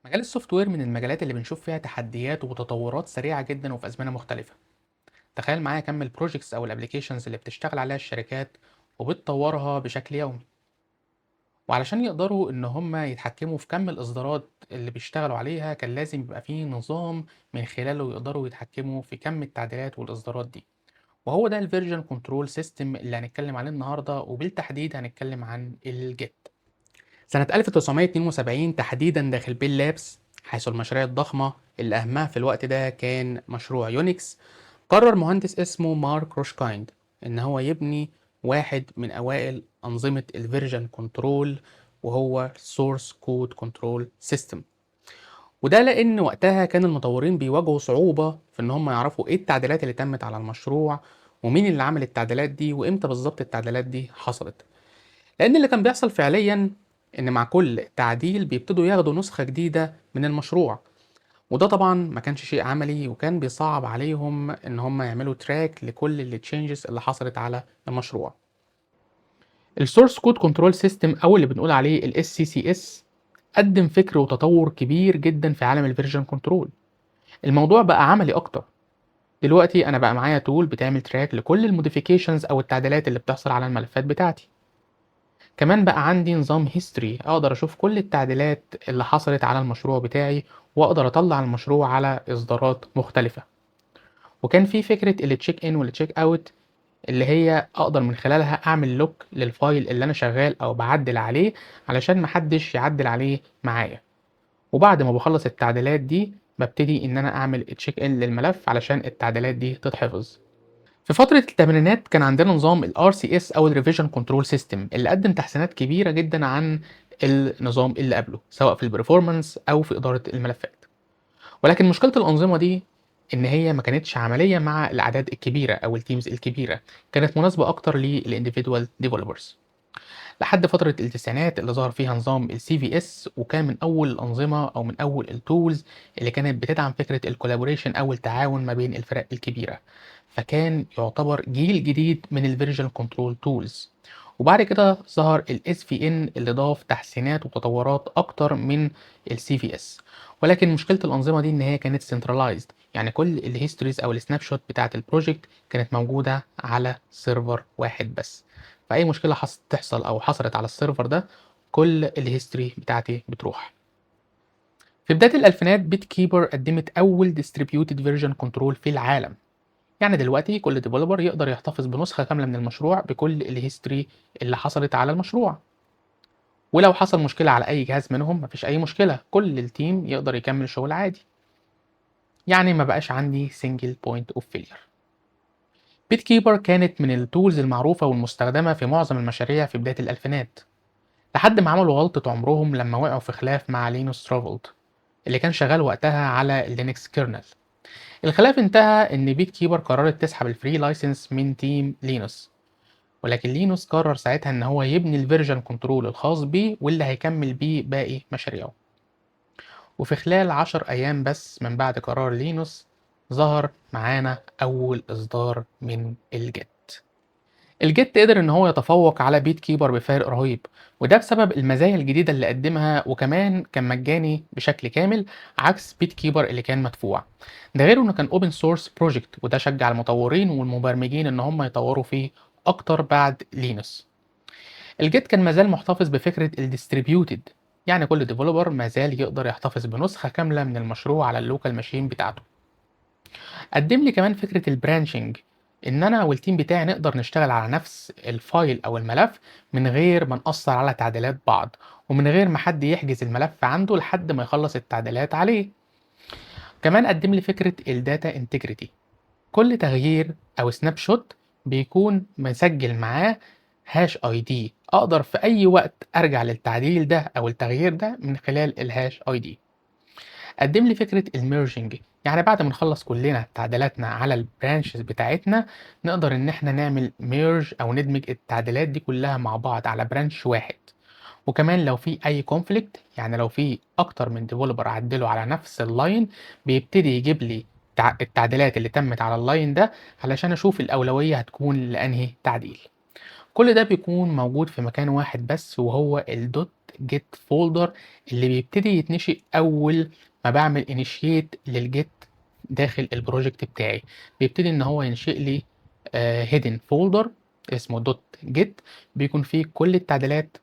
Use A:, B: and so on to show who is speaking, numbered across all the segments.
A: مجال ال software من المجالات اللي بنشوف فيها تحديات وتطورات سريعة جدا وفي أزمنة مختلفة. تخيل معايا كم ال projects أو ال applications اللي بتشتغل عليها الشركات وبتطورها بشكل يومي، وعلشان يقدروا إن هم يتحكموا في كم الإصدارات اللي بيشتغلوا عليها كان لازم يبقى فيه نظام من خلاله يقدروا يتحكموا في كم التعديلات والإصدارات دي، وهو ده ال version control system اللي هنتكلم عليه النهارده، وبالتحديد هنتكلم عن ال Git. سنة 1972 تحديدا داخل Bell Labs، حيث المشاريع الضخمة اللي أهمها في الوقت ده كان مشروع Unix، قرر مهندس اسمه مارك روشكايند إن هو يبني واحد من أوائل أنظمة ال version control، وهو Source Code Control System. وده لأن وقتها كان المطورين بيواجهوا صعوبة في إن هم يعرفوا إيه التعديلات اللي تمت على المشروع، ومين اللي عمل التعديلات دي، وإمتى بالظبط التعديلات دي حصلت. لأن اللي كان بيحصل فعليا إن مع كل تعديل بيبتدوا ياخدوا نسخة جديدة من المشروع، وده طبعا ما كانش شيء عملي، وكان بيصعب عليهم إن هم يعملوا track لكل ال changes اللي حصلت على المشروع. ال source code control system او اللي بنقول عليه ال SCCS قدم فكر وتطور كبير جدا في عالم ال version control. الموضوع بقى عملي اكتر. دلوقتي انا بقى معايا tool بتعمل track لكل ال modifications او التعديلات اللي بتحصل على الملفات بتاعتي. كمان بقى عندي نظام history اقدر اشوف كل التعديلات اللي حصلت على المشروع بتاعي، واقدر اطلع المشروع على اصدارات مختلفة. وكان في فكرة ال check in وال check out اللي هي اقدر من خلالها اعمل lock لل file اللي انا شغال او بعدل عليه علشان محدش يعدل عليه معايا. وبعد ما بخلص التعديلات دي ببتدي ان انا اعمل check in للملف علشان التعديلات دي تتحفظ. في فترة الثمانينات كان عندنا نظام ال RCS أو ال Revision Control System اللي قدم تحسينات كبيرة جدا عن النظام اللي قبله، سواء في ال performance أو في إدارة الملفات. ولكن مشكلة الأنظمة دي إن هي ما كانتش عملية مع الأعداد الكبيرة أو ال teams الكبيرة، كانت مناسبة أكتر لل individual developers. لحد فترة التسعينات اللي ظهر فيها نظام ال CVS، وكان من أول الأنظمة أو من أول ال tools اللي كانت بتدعم فكرة ال collaboration أو التعاون ما بين الفرق الكبيرة، فكان يعتبر جيل جديد من ال version control tools. وبعد كده ظهر ال SVN اللي ضاف تحسينات وتطورات أكتر من ال CVS. ولكن مشكلة الأنظمة دي إن هي كانت centralized، يعني كل ال histories أو ال snapshot بتاعة ال project كانت موجودة على server واحد بس، فأي مشكلة تحصل أو حصلت على ال server ده كل ال history بتاعتي بتروح. في بداية الألفينات BitKeeper قدمت أول distributed version control في العالم. يعني دلوقتي كل developer يقدر يحتفظ بنسخة كاملة من المشروع بكل ال history اللي حصلت على المشروع، ولو حصل مشكلة على أي جهاز منهم مفيش أي مشكلة، كل ال team يقدر يكمل شغل عادي. يعني ما بقاش عندي single point of failure. BitKeeper كانت من ال tools المعروفة والمستخدمة في معظم المشاريع في بداية الألفينات، لحد ما عملوا غلطة عمرهم لما وقعوا في خلاف مع لينوس تورفالد اللي كان شغال وقتها على ال Linux kernel. الخلاف انتهى ان BitKeeper قررت تسحب ال free license من team لينوس، ولكن لينوس قرر ساعتها ان هو يبني ال version control الخاص بيه واللي هيكمل بيه باقي مشاريعه. وفي خلال 10 ايام بس من بعد قرار لينوس ظهر معانا اول اصدار من ال Git. ال Git قدر ان هو يتفوق على BitKeeper بفارق رهيب، وده بسبب المزايا الجديدة اللي قدمها، وكمان كان مجاني بشكل كامل عكس BitKeeper اللي كان مدفوع. ده غير انه كان open source project، وده شجع المطورين والمبرمجين ان هم يطوروا فيه اكتر بعد لينوس. ال Git كان مازال محتفظ بفكرة ال distributed، يعني كل developer مازال يقدر يحتفظ بنسخة كاملة من المشروع على ال local machine بتاعته. قدم لي كمان فكرة ال branching إن أنا وال team بتاعي نقدر نشتغل على نفس ال file أو الملف من غير ما نأثر على تعديلات بعض، ومن غير ما حد يحجز الملف عنده لحد ما يخلص التعديلات عليه. كمان قدم لي فكرة ال data integrity، كل تغيير أو snapshot بيكون مسجل معاه hash ID، اقدر في اي وقت ارجع للتعديل ده او التغيير ده من خلال ال hash ID. قدم لي فكرة ال merging، يعني بعد ما نخلص كلنا تعديلاتنا على ال branches بتاعتنا نقدر ان احنا نعمل merge او ندمج التعديلات دي كلها مع بعض على branch واحد. وكمان لو في اي conflict، يعني لو في اكتر من developer عدلوا على نفس ال line، بيبتدي يجيب لي التعديلات اللي تمت على ال line ده علشان اشوف الاولوية هتكون لانهي تعديل. كل ده بيكون موجود في مكان واحد بس، وهو ال dot git folder اللي بيبتدي يتنشئ اول ما بعمل initiate لل Git داخل ال project بتاعي. بيبتدي ان هو ينشئ لي hidden folder اسمه dot git، بيكون فيه كل التعديلات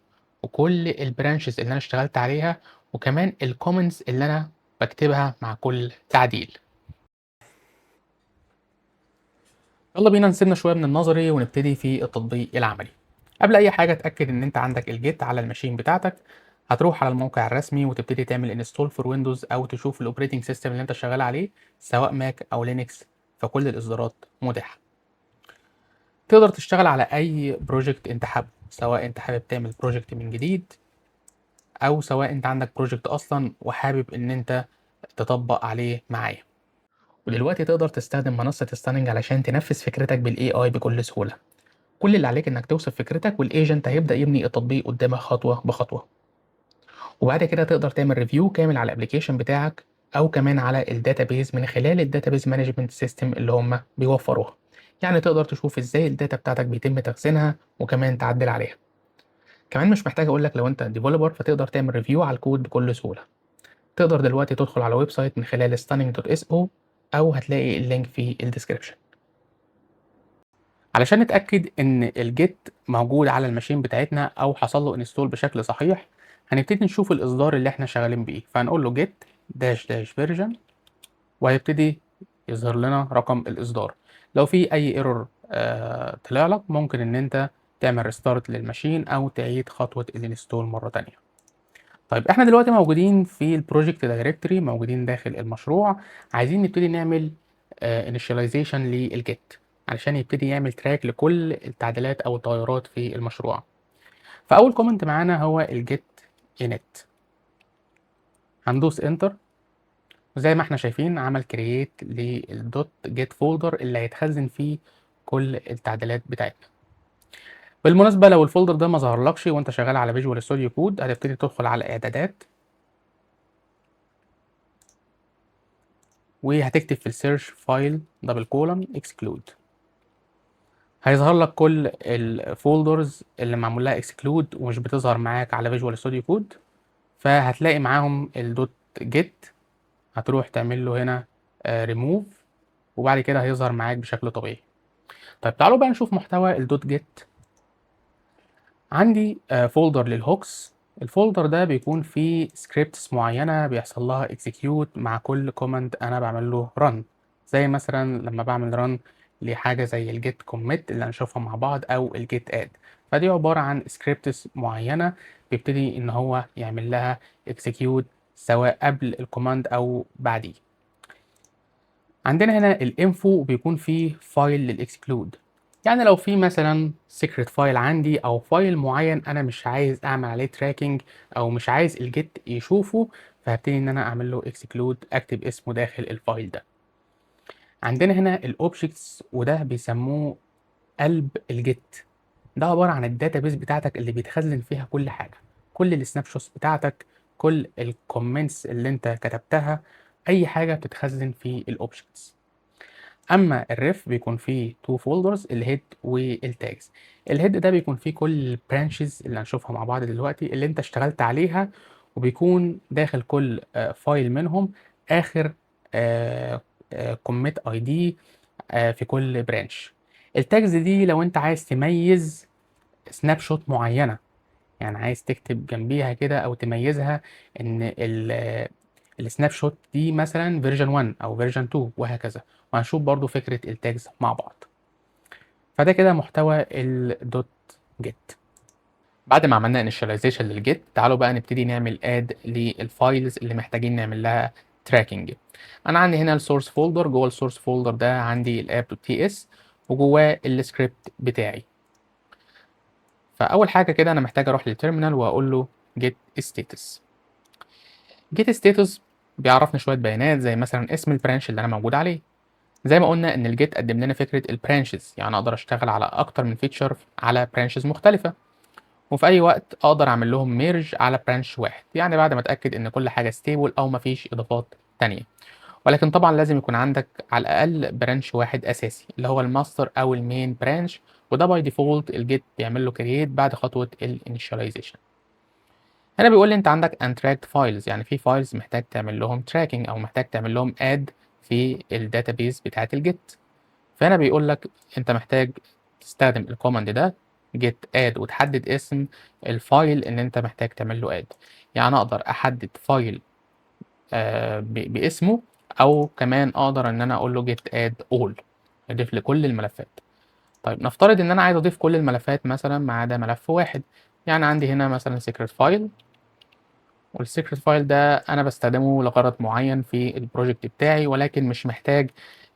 A: وكل ال branches اللي انا اشتغلت عليها، وكمان ال comments اللي انا بكتبها مع كل تعديل. يلا بينا نسيبنا شوية من النظري ونبتدي في التطبيق العملي. قبل اي حاجة اتاكد ان انت عندك ال Git على ال machine بتاعتك. هتروح على الموقع الرسمي وتبتدي تعمل install for Windows، او تشوف ال operating system اللي انت شغال عليه سواء Mac او Linux، فكل الاصدارات متاحة. تقدر تشتغل على اي project انت حابة، سواء انت حابب تعمل project من جديد، او سواء انت عندك project اصلا وحابب ان انت تطبق عليه معايا. ودلوقتي تقدر تستخدم منصة Stunning علشان تنفذ فكرتك بال AI بكل سهولة. كل اللي عليك انك توصف فكرتك وال agent هيبدأ يبني التطبيق قدامك خطوة بخطوة. وبعد كده تقدر تعمل review كامل على ال application بتاعك، او كمان على ال database من خلال ال database management system اللي هم بيوفروها. يعني تقدر تشوف ازاي ال data بتاعتك بيتم تخزينها وكمان تعدل عليها. كمان مش محتاج اقول لك لو انت developer فتقدر تعمل review على الكود بكل سهولة. تقدر دلوقتي تدخل على website من خلال stunning.so، او هتلاقي ال link في ال description. علشان نتأكد ان ال Git موجود على ال machine بتاعتنا او حصل له install بشكل صحيح، هنبتدي نشوف الاصدار اللي احنا شغالين بيه. فهنقول له git dash dash version، وهيبتدي يظهر لنا رقم الاصدار. لو في اي error طلع لك، ممكن ان انت تعمل restart لل machine او تعيد خطوة ال install مرة تانية. احنا دلوقتي موجودين في ال project directory، موجودين داخل المشروع. عايزين نبتدي نعمل initialization لل Git علشان يبتدي يعمل track لكل التعديلات او التغيرات في المشروع. فاول command معانا هو ال git init. هندوس enter، وزي ما احنا شايفين عمل create لل dot git folder اللي هيتخزن فيه كل التعديلات بتاعتنا. بالمناسبة لو ال folder ده ما ظهرلكش وانت شغال على Visual Studio Code، هتبتدي تدخل على اعدادات وهتكتب في ال search file double colon exclude، هيظهر لك كل ال folders اللي معمول لها exclude ومش بتظهر معاك على Visual Studio Code. فهتلاقي معاهم ال dot git، هتروح تعمل له هنا ريموف، وبعد كده هيظهر معاك بشكل طبيعي. تعالوا بقى نشوف محتوى ال dot git. عندي folder لل hooks. ال folder ده بيكون فيه scripts معينة بيحصل لها execute مع كل command أنا بعمل له run، زي مثلا لما بعمل run لحاجة زي ال git commit اللي هنشوفها مع بعض أو ال git add. فدي عبارة عن scripts معينة بيبتدي إن هو يعمل لها execute سواء قبل ال command أو بعديه. عندنا هنا ال info بيكون فيه file لل exclude، يعني لو في مثلا secret file عندي او file معين انا مش عايز اعمل عليه tracking او مش عايز ال Git يشوفه، فهبتدي ان انا اعمل له exclude، اكتب اسمه داخل ال file ده. عندنا هنا ال objects، وده بيسموه قلب ال Git. ده عبارة عن ال database بتاعتك اللي بيتخزن فيها كل حاجة، كل ال snapshots بتاعتك، كل ال comments اللي انت كتبتها، اي حاجة بتتخزن في ال objects. اما ال ref بيكون فيه two folders، ال head وال tags. ال head ده بيكون فيه كل ال branches اللي هنشوفها مع بعض دلوقتي اللي انت اشتغلت عليها، وبيكون داخل كل file منهم اخر commit ID في كل branch. ال tags دي لو انت عايز تميز snapshot معينة، يعني عايز تكتب جنبيها كده او تميزها ان ال snapshot دي مثلا version 1 او version 2 وهكذا. وهنشوف برضو فكرة ال tags مع بعض. فده كده محتوى ال dot git. بعد ما عملنا initialization لل Git، تعالوا بقى نبتدي نعمل add لل files اللي محتاجين نعمل لها tracking. انا عندي هنا ال source folder، جوه ال source folder ده عندي ال app.ts وجواه السكريبت بتاعي. فاول حاجه كده انا محتاج اروح لل terminal واقول له git status. git status بيعرفني شويه بيانات، زي مثلا اسم ال branch اللي انا موجود عليه. زي ما قلنا ان ال Git قدم لنا فكره ال branches، يعني اقدر اشتغل على اكتر من feature على branches مختلفه، وفي اي وقت اقدر اعمل لهم merge على branch واحد، يعني بعد ما اتاكد ان كل حاجه stable او مفيش اضافات تانية. ولكن طبعا لازم يكون عندك على الاقل branch واحد اساسي اللي هو الماستر او ال main branch، وده by default ال Git بيعمل له create بعد خطوه ال initialization. هنا بيقول لي انت عندك untracked files، يعني في files محتاج تعمل لهم tracking او محتاج تعمل لهم add في ال database بتاعه ال Git. فهنا بيقول لك انت محتاج تستخدم ال command ده git add وتحدد اسم ال file اللي انت محتاج تعمل له add. يعني اقدر احدد file باسمه، او كمان اقدر ان انا اقول له git add all يضيف لكل الملفات. طيب نفترض ان انا عايز اضيف كل الملفات مثلا ما عدا ملف واحد، يعني عندي هنا مثلا secret file، وال secret file ده انا بستخدمه لغرض معين في ال project بتاعي، ولكن مش محتاج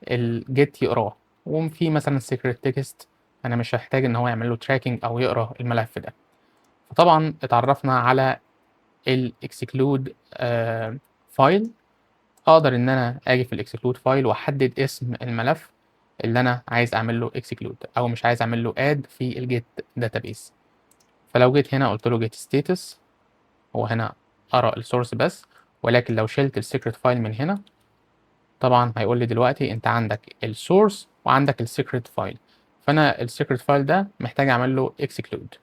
A: ال Git يقراه. وفي مثلا secret text انا مش هحتاج ان هو يعمل له tracking او يقرا الملف ده. فطبعا اتعرفنا على ال exclude file. اقدر ان انا اجي في ال exclude file واحدد اسم الملف اللي انا عايز اعمل له exclude او مش عايز اعمل له add في ال Git database. فلو جيت هنا قلت له git status، هو هنا قرا ال source بس، ولكن لو شلت ال secret file من هنا طبعا هيقول لي دلوقتي انت عندك ال source وعندك ال secret file، فانا ال secret file ده محتاج اعمل له exclude.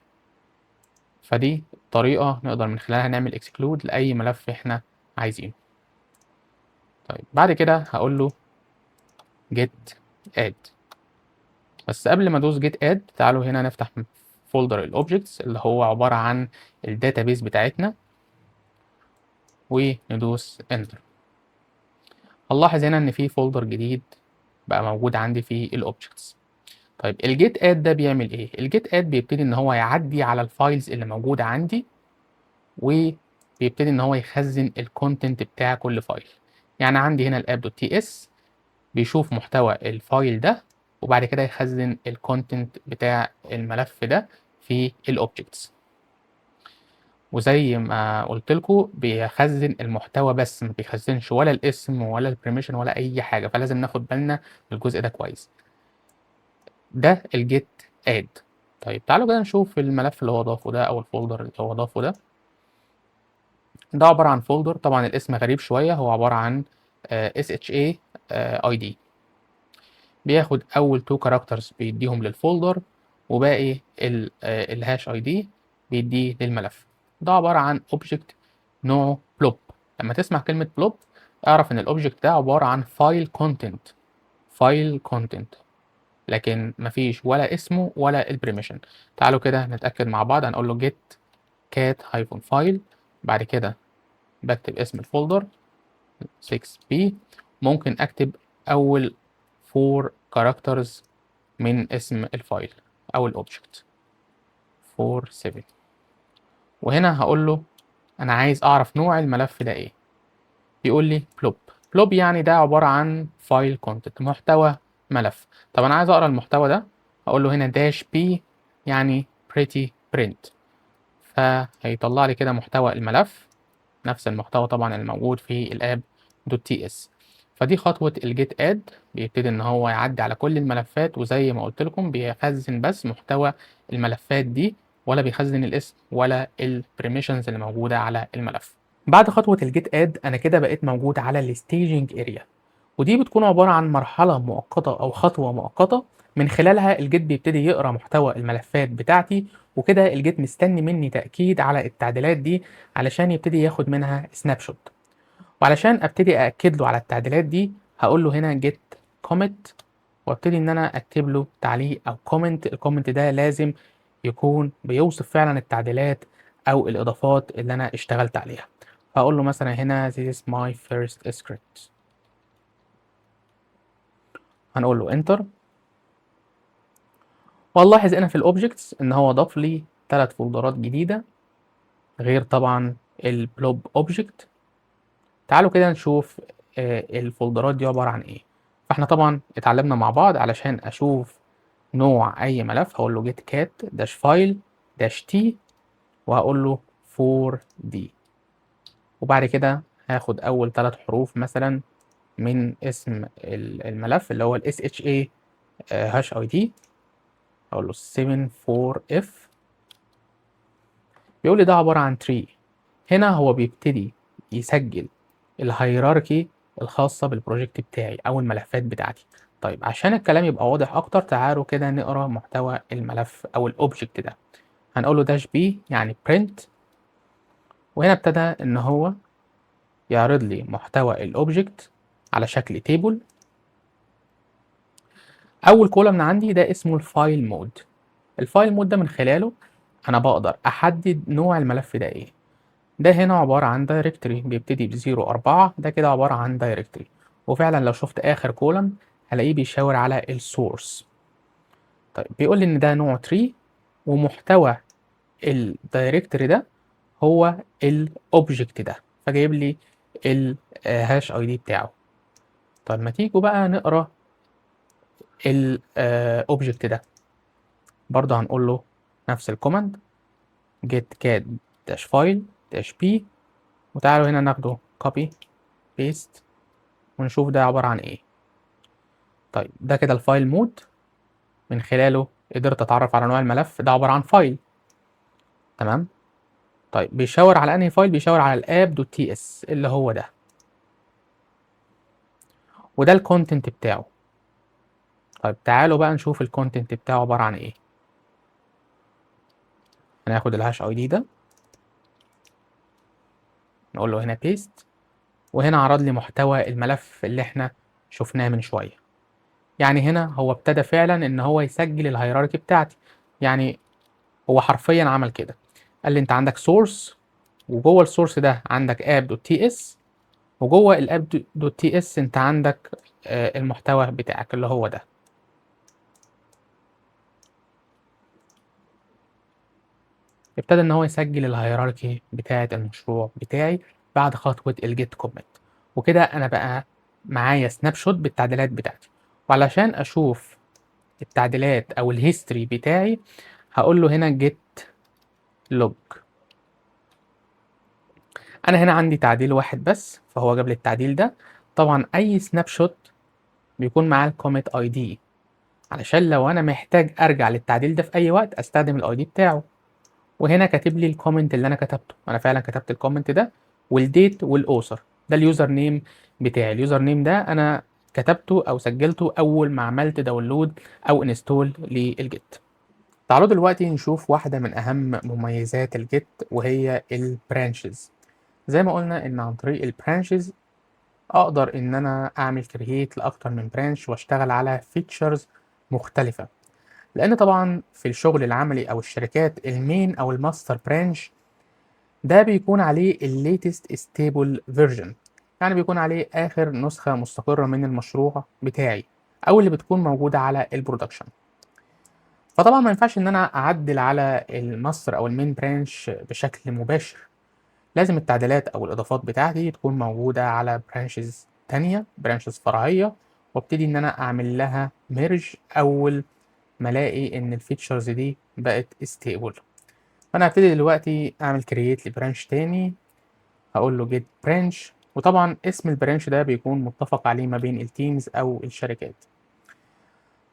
A: فدي طريقة نقدر من خلالها نعمل exclude لأي ملف احنا عايزينه. طيب بعد كده هقول له git add، بس قبل ما ادوس git add تعالوا هنا نفتح folder ال objects اللي هو عبارة عن ال database بتاعتنا وندوس enter. هنلاحظ هنا ان في folder جديد بقى موجود عندي في ال objects. طيب ال git add ده بيعمل ايه؟ ال git add بيبتدي ان هو يعدي على ال files اللي موجوده عندي، وبيبتدي ان هو يخزن ال content بتاع كل file. يعني عندي هنا ال app.ts بيشوف محتوى ال file ده، وبعد كده يخزن ال content بتاع الملف ده في ال objects. وزي ما قلت لكم بيخزن المحتوى بس، ما بيخزنش ولا الاسم ولا ال permission ولا اي حاجه، فلازم ناخد بالنا من الجزء ده كويس. ده ال git add. طيب تعالوا كده نشوف الملف اللي هو ضافه ده او ال folder اللي هو ضافه ده. ده عبارة عن folder، طبعا الاسم غريب شوية، هو عبارة عن SHA ID، بياخد اول two characters بيديهم لل folder، وباقي ال hash ID بيديه للملف. ده عبارة عن object نوعه blob. لما تسمع كلمة blob اعرف ان ال object ده عبارة عن file content، file content، لكن مفيش ولا اسمه ولا ال permission. تعالوا كده نتأكد مع بعض. هنقول له git cat hyphen file، بعد كده بكتب اسم ال folder 6b، ممكن اكتب اول 4 characters من اسم ال file او ال object 4 7، وهنا هقول له انا عايز اعرف نوع الملف ده ايه. بيقول لي blob. blob يعني ده عبارة عن file content، محتوى ملف. طب انا عايز اقرا المحتوى ده، هقول له هنا dash p يعني pretty print، فهيطلع لي كده محتوى الملف، نفس المحتوى طبعا الموجود في ال app.ts. فدي خطوة ال git add، بيبتدي ان هو يعدي على كل الملفات، وزي ما قلت لكم بيخزن بس محتوى الملفات دي، ولا بيخزن الاسم ولا ال permissions اللي موجودة على الملف. بعد خطوة ال git add انا كده بقيت موجود على ال staging area، ودي بتكون عبارة عن مرحلة مؤقتة او خطوة مؤقتة من خلالها ال Git بيبتدي يقرا محتوى الملفات بتاعتي، وكده ال Git مستني مني تأكيد على التعديلات دي علشان يبتدي ياخد منها snapshot. وعلشان ابتدي أأكد له على التعديلات دي هقول له هنا git commit، وابتدي ان انا اكتب له تعليق او comment. ال comment ده لازم يكون بيوصف فعلا التعديلات او الاضافات اللي انا اشتغلت عليها. هقول له مثلا هنا this is my first script، هنقول له enter، وهنلاحظ هنا في ال objects ان هو ضاف لي 3 folderات جديدة غير طبعا ال blob object. تعالوا كده نشوف ال folderات دي عبارة عن ايه. فاحنا طبعا اتعلمنا مع بعض علشان اشوف نوع اي ملف هقول له git cat dash file dash t وهقول له 4d، وبعد كده هاخد اول 3 حروف مثلا من اسم الملف اللي هو ال SHA hash ID، هقول له 74F. بيقول لي ده عبارة عن tree. هنا هو بيبتدي يسجل ال hierarchy الخاصة بال project بتاعي أو الملفات بتاعتي. طيب عشان الكلام يبقى واضح أكتر تعالوا كده نقرأ محتوى الملف أو ال object ده. هنقول له dash p يعني print، وهنا ابتدى إن هو يعرض لي محتوى ال object على شكل table. أول column عندي ده اسمه ال file mode. ال file mode ده من خلاله أنا بقدر أحدد نوع الملف ده إيه. ده هنا عبارة عن directory بيبتدي ب zero أربعة، ده كده عبارة عن directory. وفعلا لو شفت آخر column هلاقيه بيشاور على ال source. طيب بيقول لي إن ده نوع tree ومحتوى ال directory ده هو ال object ده، فجايب لي ال hash ID بتاعه. طيب ما تيجوا بقى نقرا ال object ده، برضه هنقول له نفس ال command git cat dash file dash p، وتعالوا هنا ناخده copy paste ونشوف ده عبارة عن ايه. طيب ده كده ال file mode، من خلاله قدرت اتعرف على نوع الملف، ده عبارة عن file. تمام. طيب بيشاور على انهي file؟ بيشاور على ال app dot ts اللي هو ده، وده ال content بتاعه. طيب تعالوا بقى نشوف ال content بتاعه عبارة عن ايه. هناخد ال hash ID ده نقول له هنا paste، وهنا عرض لي محتوى الملف اللي احنا شفناه من شوية. يعني هنا هو ابتدى فعلا ان هو يسجل ال hierarchy بتاعتي، يعني هو حرفيا عمل كده، قال لي انت عندك source، وجوه ال source ده عندك app dot ts، وجوه ال app dot ts انت عندك المحتوى بتاعك اللي هو ده. ابتدى ان هو يسجل ال hierarchy بتاعة المشروع بتاعي بعد خطوة ال git commit. وكده انا بقى معايا snapshot بالتعديلات بتاعتي. وعلشان اشوف التعديلات او ال history بتاعي هقول له هنا git log. انا هنا عندي تعديل واحد بس، فهو جاب لي التعديل ده. طبعا اي snapshot بيكون معاه ال commit ID، علشان لو انا محتاج ارجع للتعديل ده في اي وقت استخدم ال ID بتاعه. وهنا كاتب لي ال comment اللي انا كتبته، انا فعلا كتبت ال comment ده وال date وال author، ده ال username بتاعي. ال username ده انا كتبته او سجلته اول ما عملت download او install لل Git. تعالوا دلوقتي نشوف واحدة من اهم مميزات ال Git وهي ال branches. زي ما قلنا ان عن طريق ال branches اقدر ان انا اعمل create لاكتر من branch واشتغل على features مختلفة، لان طبعا في الشغل العملي او الشركات ال main او ال master branch ده بيكون عليه ال latest stable version، يعني بيكون عليه اخر نسخة مستقرة من المشروع بتاعي او اللي بتكون موجودة على ال production. فطبعا ما ينفعش ان انا اعدل على الماستر او ال main branch بشكل مباشر، لازم التعديلات او الاضافات بتاعتي تكون موجودة على branches تانية، branches فرعية، وابتدي ان انا اعمل لها merge اول ما الاقي ان ال features دي بقت stable. فانا هبتدي دلوقتي اعمل create ل branch تاني، هقول له git branch، وطبعا اسم ال branch ده بيكون متفق عليه ما بين ال teams او الشركات.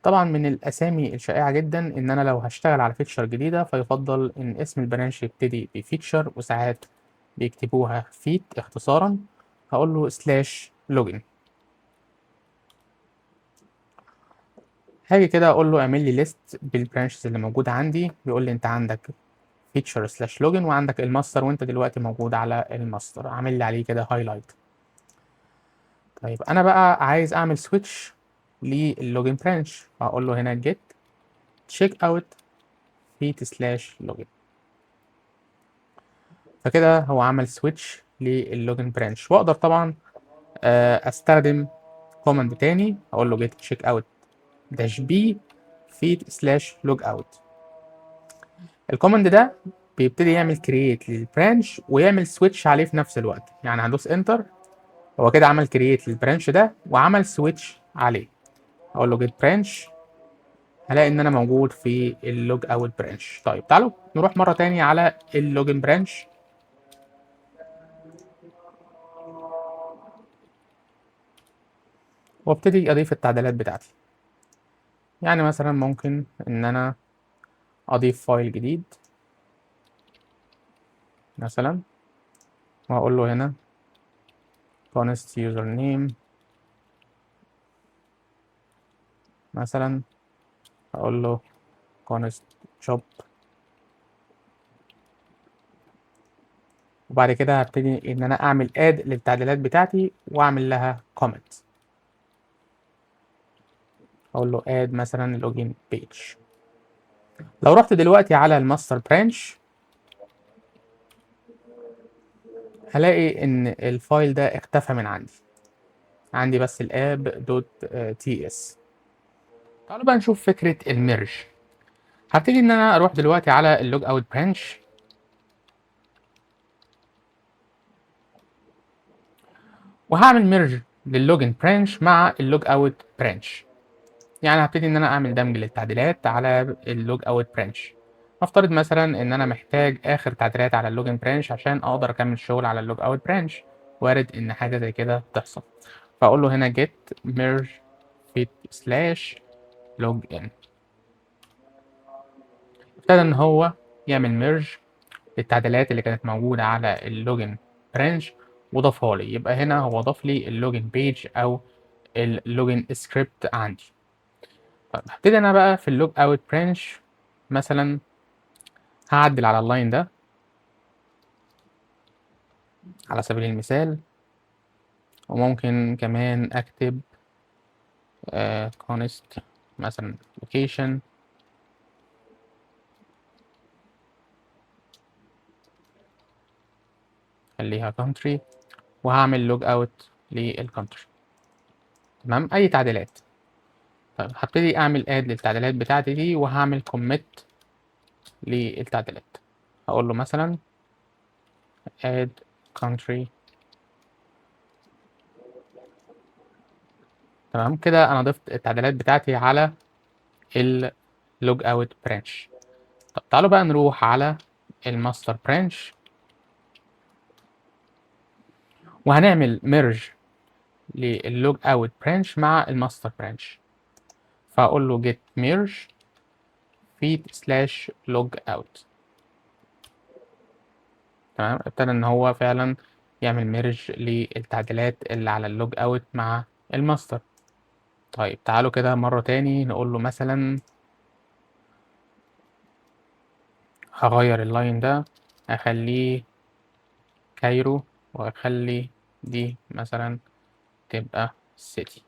A: طبعا من الاسامي الشائعه جدا ان انا لو هشتغل على feature جديده فيفضل ان اسم ال branch يبتدي ب feature، وساعات بيكتبوها feat اختصارا. هقول له slash login. هاجي كده اقول له اعمل لي list بال branches اللي موجوده عندي، بيقول لي انت عندك feature slash login وعندك الماستر، وانت دلوقتي موجود على الماستر، عامل لي عليه كده highlight. طيب انا بقى عايز اعمل switch لل login branch، فهقول له هنا git checkout feat slash login. فكده هو عمل switch لل login branch. واقدر طبعا استخدم command تاني، اقول له git checkout dash b feat slash logout. ال command ده بيبتدي يعمل create لل branch ويعمل switch عليه في نفس الوقت. يعني هندوس enter، هو كده عمل create لل branch ده وعمل switch عليه. اقول له git branch، هلاقي ان انا موجود في ال logout branch. طيب تعالوا نروح مرة تاني على ال login branch. وابتدي اضيف التعديلات بتاعتي. يعني مثلا ممكن ان انا اضيف file جديد مثلا، واقول له هنا const username مثلا، اقول له const job، وبعد كده هبتدي ان انا اعمل add للتعديلات بتاعتي واعمل لها commit. اقول له add مثلا login page. لو رحت دلوقتي على ال master branch هلاقي ان ال file ده اختفى من عندي، عندي بس ال app dot ts. تعالوا بقى نشوف فكرة ال merge. هبتدي ان انا اروح دلوقتي على ال logout branch، وهعمل merge لل login branch مع ال logout branch. يعني هبتدي ان انا اعمل دمج للتعديلات على ال logout branch. نفترض مثلا ان انا محتاج اخر تعديلات على ال login branch عشان اقدر اكمل شغل على ال logout branch. وارد ان حاجة زي كده تحصل، فاقول له هنا git merge feat slash login. ابتدى ان هو يعمل merge للتعديلات اللي كانت موجودة على ال login branch وضافها لي. يبقى هنا هو ضاف لي ال login page او ال login script عندي. طيب هبتدي انا بقى في ال logout branch مثلا هعدل على ال line ده على سبيل المثال، وممكن كمان اكتب const مثلا location خليها country، وهعمل logout لل country. تمام، اي تعديلات. طيب هبتدي اعمل add للتعديلات بتاعتي دي، وهعمل commit للتعديلات. هقول له مثلا add country. تمام كده انا ضفت التعديلات بتاعتي على ال logout branch. طب تعالوا بقى نروح على ال master branch وهنعمل merge لل logout branch مع ال master branch. فاقول له git merge feat slash logout. تمام، ابتدى ان هو فعلا يعمل merge للتعديلات اللي على ال logout مع الماستر. طيب تعالوا كده مرة تاني نقول له مثلا هغير ال line ده اخليه Cairo واخلي دي مثلا تبقى city.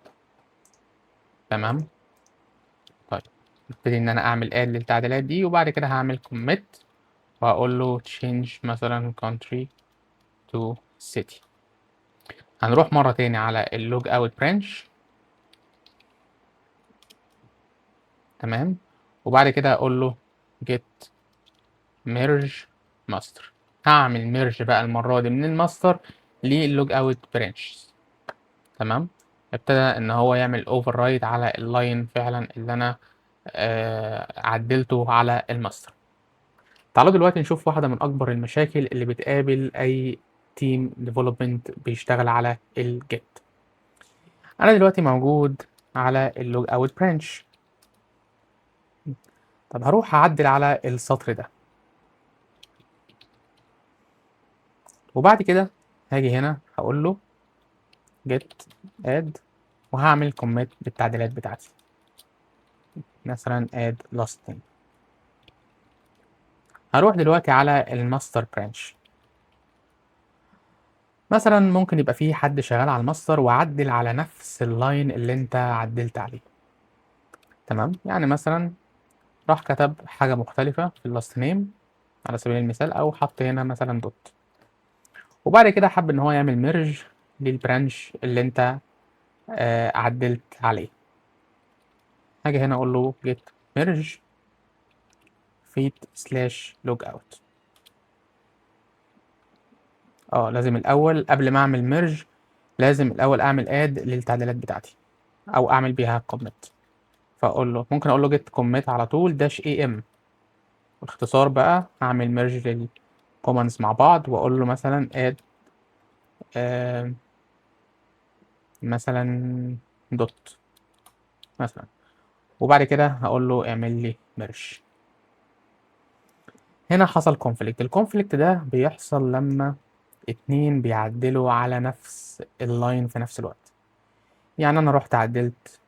A: تمام، طيب ابتدي ان انا اعمل add للتعديلات دي، وبعد كده هعمل commit وهقول له change مثلا country to city. هنروح مرة تاني على ال logout branch. تمام، وبعد كده اقول له git merge master. هعمل merge بقى المرة دي من ال master لل logout branch. تمام، ابتدى ان هو يعمل overwrite على ال line فعلا اللي انا عدلته على الماستر. تعالوا دلوقتي نشوف واحدة من اكبر المشاكل اللي بتقابل اي team development بيشتغل على ال Git. انا دلوقتي موجود على ال logout branch. طب هروح اعدل على السطر ده، وبعد كده هاجي هنا هقول له git add وهعمل commit بالتعديلات بتاعتي، مثلا add last name. هروح دلوقتي على ال master branch. مثلا ممكن يبقى في حد شغال على الماستر وعدل على نفس ال line اللي انت عدلت عليه. تمام، يعني مثلا راح كتب حاجة مختلفة في ال last name على سبيل المثال، او حط هنا مثلا dot، وبعد كده حب ان هو يعمل merge لل branch اللي انت عدلت عليه. هاجي هنا اقول له git merge feat slash logout. لازم الأول قبل ما أعمل merge لازم الأول أعمل add للتعديلات بتاعتي أو أعمل بيها commit. فأقول له ممكن أقول له git commit على طول dash am. باختصار بقى هعمل merge لل commands مع بعض، وأقول له مثلا add مثلا dot مثلا، وبعد كده هقول له اعمل لي merge. هنا حصل conflict. ال conflict ده بيحصل لما اتنين بيعدلوا على نفس ال line في نفس الوقت. يعني انا رحت عدلت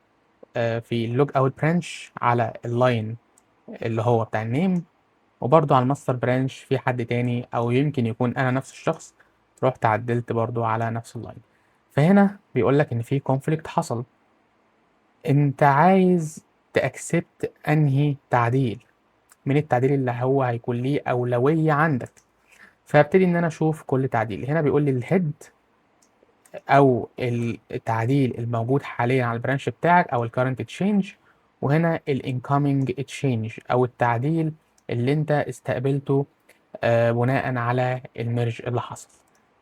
A: في ال logout branch على ال line اللي هو بتاع ال name، وبرضو على ال master branch في حد تاني او يمكن يكون انا نفس الشخص رحت عدلت برضو على نفس ال line. فهنا بيقول لك ان في conflict حصل. انت عايز ت accept انهي تعديل من التعديل اللي هو هيكون ليه اولوية عندك. فابتدي ان انا اشوف كل تعديل. هنا بيقول لي ال head او التعديل الموجود حاليا على ال branch بتاعك او ال current change، وهنا ال incoming change او التعديل اللي انت استقبلته بناء على ال merge اللي حصل.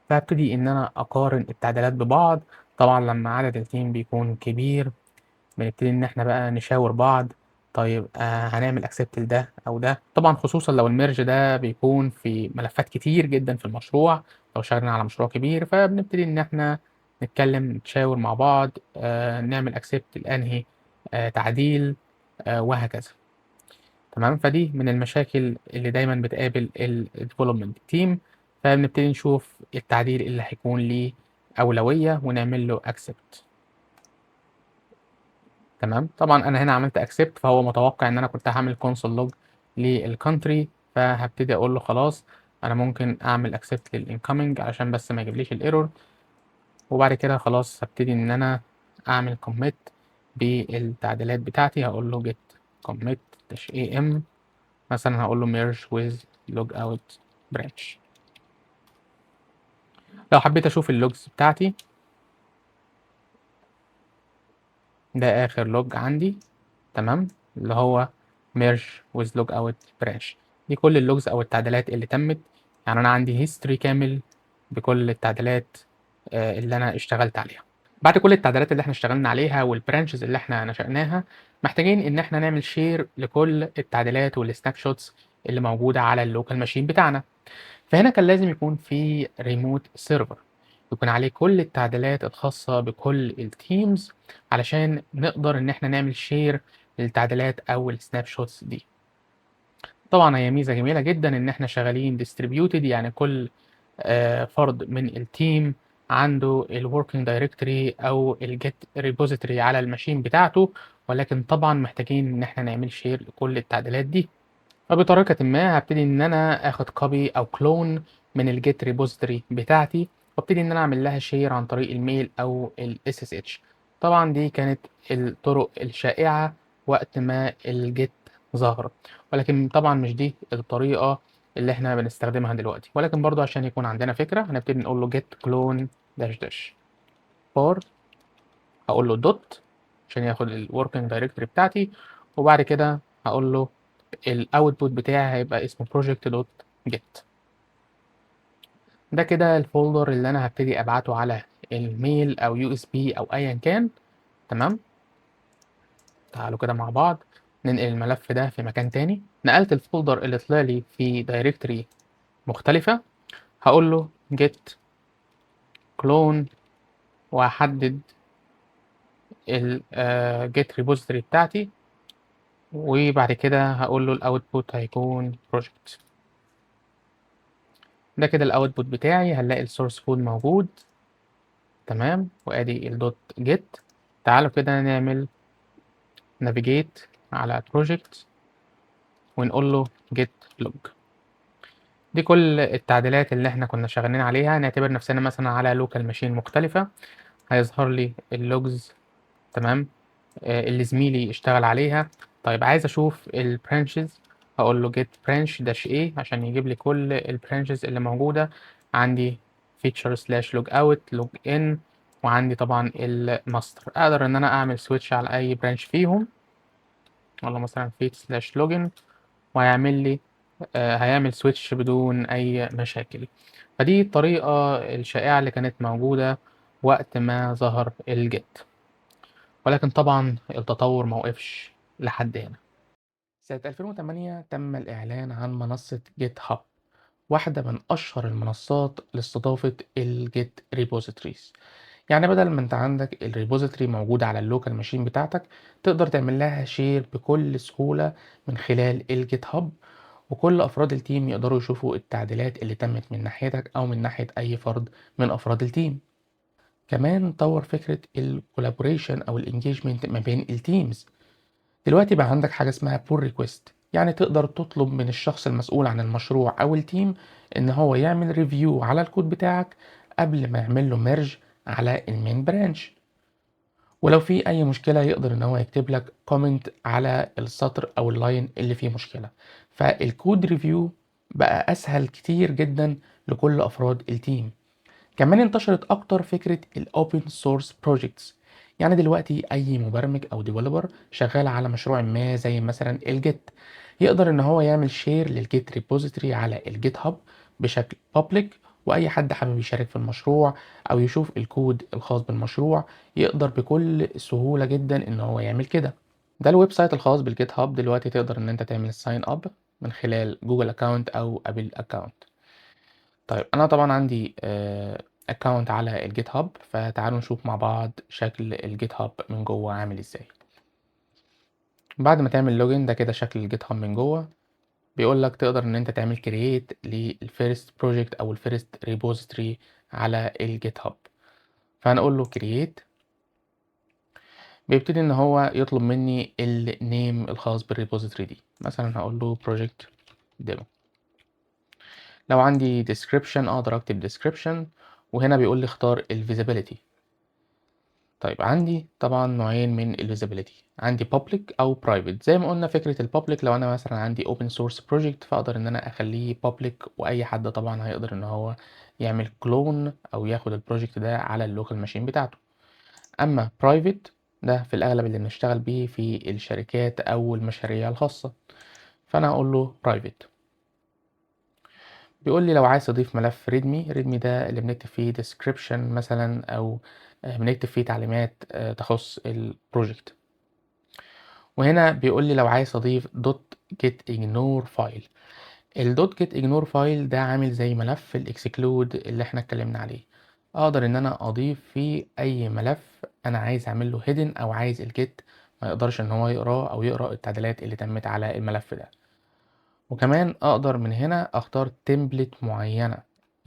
A: فابتدي ان انا اقارن التعديلات ببعض. طبعا لما عدد ال team بيكون كبير بنبتدي ان احنا بقى نشاور بعض، طيب هنعمل accept لده او ده. طبعا خصوصا لو ال merge ده بيكون في ملفات كتير جدا في المشروع، لو شغالين على مشروع كبير، فبنبتدي ان احنا نتكلم نتشاور مع بعض، نعمل accept لانهي تعديل، وهكذا. تمام. فدي من المشاكل اللي دايما بتقابل ال development team. فبنبتدي نشوف التعديل اللي هيكون ليه أولوية ونعمل له accept. تمام. طبعا انا هنا عملت accept، فهو متوقع ان انا كنت هعمل console log لل country، فهبتدي اقول له خلاص انا ممكن اعمل accept لل incoming علشان بس ما يجيبليش ال error. وبعد كده خلاص هبتدي ان انا اعمل commit بالتعديلات بتاعتي. هقول له git commit dash am مثلا، هقول له merge with logout branch. لو حبيت اشوف ال logs بتاعتي، ده اخر log عندي، تمام، اللي هو merge with logout branch. دي كل ال logs او التعديلات اللي تمت. يعني انا عندي history كامل بكل التعديلات اللي انا اشتغلت عليها. بعد كل التعديلات اللي احنا اشتغلنا عليها وال branches اللي احنا نشأناها، محتاجين ان احنا نعمل share لكل التعديلات وال snapshots اللي موجودة على ال local machine بتاعنا. فهنا كان لازم يكون في remote server يكون عليه كل التعديلات الخاصة بكل ال teams علشان نقدر ان احنا نعمل share للتعديلات او ال snapshots دي. طبعا هي ميزة جميلة جدا ان احنا شغالين distributed، يعني كل فرد من ال team عنده ال working directory او ال Git repository على ال machine بتاعته، ولكن طبعا محتاجين ان احنا نعمل share لكل التعديلات دي. فبطريقة ما هبتدي ان انا اخد copy او clone من ال Git repository بتاعتي، وابتدي ان انا اعمل لها share عن طريق ال mail او ال SSH. طبعا دي كانت الطرق الشائعة وقت ما ال Git ظهر، ولكن طبعا مش دي الطريقة اللي احنا بنستخدمها دلوقتي. ولكن برضو عشان يكون عندنا فكرة هنبتدي نقول له git clone dash dash bar، هقول له dot عشان ياخد ال working directory بتاعتي، وبعد كده هقول له ال output بتاعي هيبقى اسمه project dot git. ده كده ال folder اللي انا هبتدي ابعته على ال mail او USB او ايا كان. تمام، تعالوا كده مع بعض ننقل الملف ده في مكان تاني. نقلت ال folder اللي طلع لي في directory مختلفة، هقول له git clone وهحدد ال git repository بتاعتي، وبعد كده هقول له ال output هيكون project. ده كده ال output بتاعي، هنلاقي ال source code موجود. تمام، وادي ال dot git. تعالوا كده نعمل navigate على project ونقول له git log. دي كل التعديلات اللي احنا كنا شغالين عليها. نعتبر نفسنا مثلا على local machine مختلفة، هيظهر لي ال logs. تمام، اللي زميلي اشتغل عليها. طيب عايز اشوف ال branches، هقول له git branch dash a عشان يجيب لي كل ال branches اللي موجودة عندي، feature slash log out log in، وعندي طبعا الماستر. اقدر ان انا اعمل switch على اي branch فيهم. اقول له مثلا feat slash login، وهيعمل لي هيعمل switch بدون اي مشاكل. فدي الطريقة الشائعة اللي كانت موجودة وقت ما ظهر ال Git، ولكن طبعا التطور ما وقفش لحد هنا. سنة 2008 تم الإعلان عن منصة GitHub، واحدة من أشهر المنصات لاستضافة ال Git repositories. يعني بدل ما انت عندك ال repository موجودة على ال local machine بتاعتك، تقدر تعمل لها share بكل سهولة من خلال ال GitHub، وكل أفراد ال team يقدروا يشوفوا التعديلات اللي تمت من ناحيتك أو من ناحية أي فرد من أفراد ال team. كمان طور فكرة ال collaboration أو ال engagement ما بين ال teams. دلوقتي بقى عندك حاجة اسمها pull request، يعني تقدر تطلب من الشخص المسؤول عن المشروع أو ال team إن هو يعمل review على الكود بتاعك قبل ما يعمل له merge على ال main branch، ولو في أي مشكلة يقدر إن هو يكتب لك comment على السطر أو ال line اللي فيه مشكلة. فال code review بقى أسهل كتير جدا لكل أفراد ال team. كمان انتشرت أكتر فكرة ال open source projects، يعني دلوقتي أي مبرمج أو developer شغال على مشروع ما زي مثلا ال Git، يقدر إن هو يعمل share لل Git repository على ال GitHub بشكل public، وأي حد حابب يشارك في المشروع أو يشوف الكود الخاص بالمشروع يقدر بكل سهولة جدا إن هو يعمل كده. ده ال website الخاص بال GitHub. دلوقتي تقدر إن أنت تعمل sign up من خلال Google account أو Apple account. طيب أنا طبعا عندي account على ال GitHub، فتعالوا نشوف مع بعض شكل ال GitHub من جوه عامل ازاي. بعد ما تعمل login، ده كده شكل ال GitHub من جوه. بيقول لك تقدر ان انت تعمل create لل first project او ال first repository على ال GitHub، فهنقول له create. بيبتدي ان هو يطلب مني ال name الخاص بال repository دي، مثلا هقول له project demo. لو عندي description اقدر اكتب description، وهنا بيقول لي اختار ال visibility. طيب عندي طبعا نوعين من ال visibility، عندي public او private. زي ما قلنا فكرة ال public لو انا مثلا عندي open source project فاقدر ان انا اخليه public، واي حد طبعا هيقدر ان هو يعمل clone او ياخد ال project ده على ال local machine بتاعته. اما private ده في الاغلب اللي بنشتغل بيه في الشركات او المشاريع الخاصة، فانا هقول له private. بيقول لي لو عايز تضيف ملف readme، readme ده اللي بنكتب فيه description مثلا او بنكتب فيه تعليمات تخص ال project. وهنا بيقول لي لو عايز تضيف dot git ignore file. ال dot git ignore file ده عامل زي ملف ال exclude اللي احنا اتكلمنا عليه، اقدر ان انا اضيف فيه اي ملف انا عايز اعمل له hidden او عايز ال Git ما يقدرش ان هو يقراه او يقرا التعديلات اللي تمت على الملف ده. وكمان اقدر من هنا اختار template معينة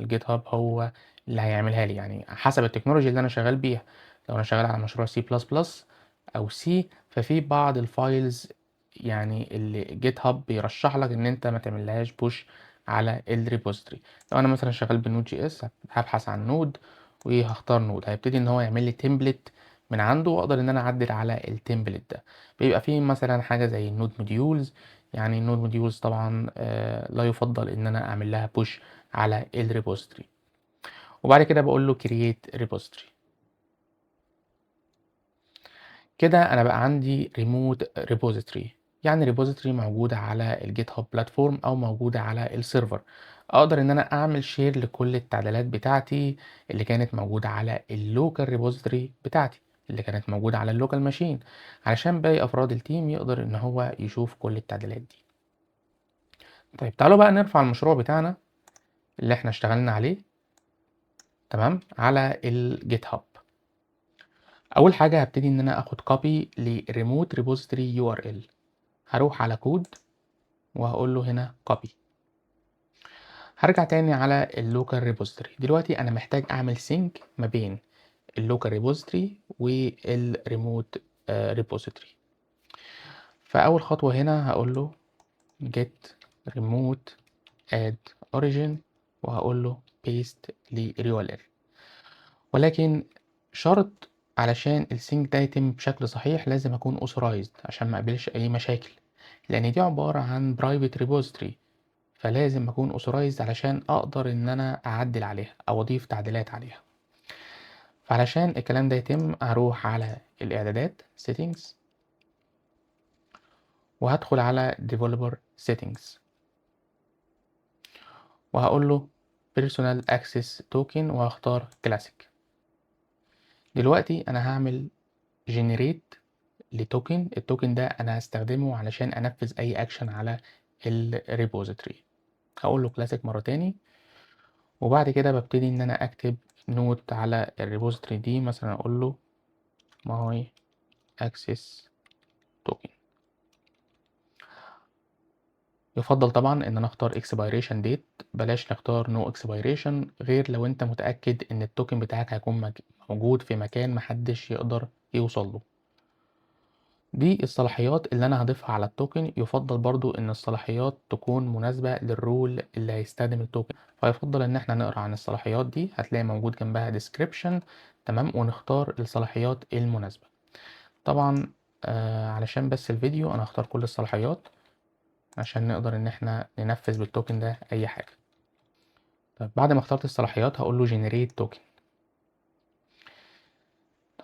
A: ال GitHub هو اللي هيعملها لي، يعني حسب ال technology اللي انا شغال بيها. لو انا شغال على مشروع C plus plus او C، ففي بعض ال files يعني اللي GitHub بيرشح لك ان انت ما تعملهاش push على ال repository. لو انا مثلا شغال ب Node JS هبحث عن Node وهختار Node، هيبتدي ان هو يعمل لي template من عنده، واقدر ان انا اعدل على ال template ده. بيبقى فيه مثلا حاجه زي ال node modules، يعني ال node modules طبعا لا يفضل ان انا اعمل لها push على ال repository. وبعد كده بقول له create repository. كده انا بقى عندي remote repository، يعني repository موجودة على ال GitHub platform او موجودة على ال server، اقدر ان انا اعمل share لكل التعديلات بتاعتي اللي كانت موجودة على ال local repository بتاعتي اللي كانت موجودة على ال local machine، علشان باقي افراد ال team يقدر ان هو يشوف كل التعديلات دي. طيب تعالوا بقى نرفع المشروع بتاعنا اللي احنا اشتغلنا عليه، تمام، على ال GitHub. اول حاجه هبتدي ان انا اخد copy ل remote repository URL، هروح على كود وهقول له هنا copy. هرجع تاني على ال local repository. دلوقتي انا محتاج اعمل sync ما بين ال local repository وال remote repository. فاول خطوه هنا هقول له git remote add origin وهقول له paste لل URL، ولكن شرط علشان ال sync ده يتم بشكل صحيح لازم اكون authorized عشان ما اقابلش اي مشاكل، لان دي عبارة عن private repository، فلازم اكون authorized علشان اقدر ان انا اعدل عليها او اضيف تعديلات عليها. فعلشان الكلام ده يتم هروح على الاعدادات settings، وهدخل على developer settings وهقول له personal access token وهختار classic. دلوقتي انا هعمل generate ل token، ال token ده انا هستخدمه علشان انفذ اي اكشن على ال repository. هقول له كلاسيك مرة تاني، وبعد كده ببتدي ان انا اكتب note على ال repository دي، مثلا اقول له my access token. يفضل طبعا ان انا اختار expiration date، بلاش نختار no expiration غير لو انت متأكد ان ال token بتاعك هيكون موجود في مكان محدش يقدر يوصل له. دي الصلاحيات اللي انا هضيفها على ال token. يفضل برضو ان الصلاحيات تكون مناسبة لل role اللي هيستخدم ال token، فيفضل ان احنا نقرا عن الصلاحيات دي، هتلاقي موجود جنبها description، تمام، ونختار الصلاحيات المناسبة. طبعا علشان بس الفيديو انا هختار كل الصلاحيات عشان نقدر ان احنا ننفذ بال token ده اي حاجة. طيب بعد ما اخترت الصلاحيات هقول له generate token.